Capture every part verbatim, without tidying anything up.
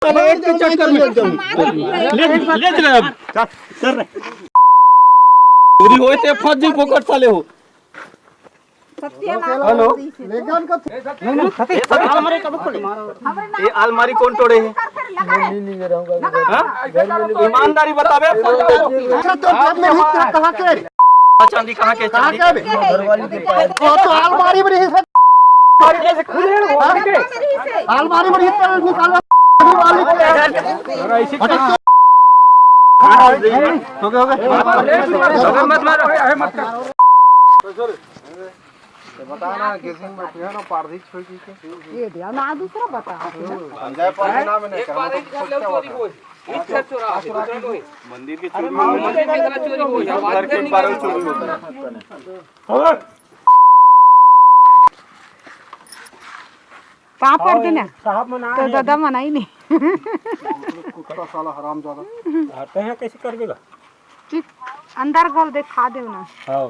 एक के चक्कर में। ले, ले चले अब। चल, चल रे। पूरी होए ते फंस जी फोकट साले हो। हेलो। ये सब अलमारी कब खोले? ये अलमारी कौन तोड़े है? हाँ? ईमानदारी बतावे। अच्छा, तो जेब में नहीं, कहाँ के? चांदी कहाँ के? कहाँ चांदी के बे? वो तो अलमारी में नहीं है। अलमारी में नहीं है, निकालो। हो गया, हो गया। मत मारो। बता ना, किसी में पिया ना, पारधी छोड़ दी के। ये दिया ना, दूसरा बता। संजय पारधी नाम है ना, एक बार एक घर ले चोरी हो। इधर चोरा है, दूसरा नहीं। मंदिर की चोरी हो। मंदिर में इतना चोरी हो, आवाज घर के नहीं बारह निकल चोरी होता है। पापड़ देना। साहब मना तो है। दादा मना ही नहीं। कुत्ता साला हरामजादा। आते हैं, कैसे कर देगा? चुप, अंदर घोल दे, खा देव ना। हाँ।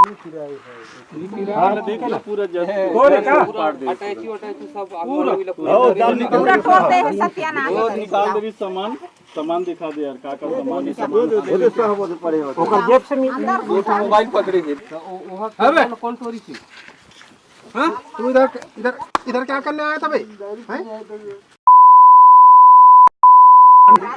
हाँ, देखे ना? पूरा जैसे कौन है का? पूरा अटैची वटैची सब पूरा। पूरा खोलते हैं, सत्यानाश वो करते हैं निकाल पूरा। दे भी सामान, सामान दिखा दे यार, का का सामान है, सामान। ओकर जेब से मिल अंदर घुसा। मोबाइल पकड़े थे। तो वो, वो अबे। कौन, कौन चोरी थी? हाँ? तू इधर, इधर, इधर क्या करने आया था भाई? हैं?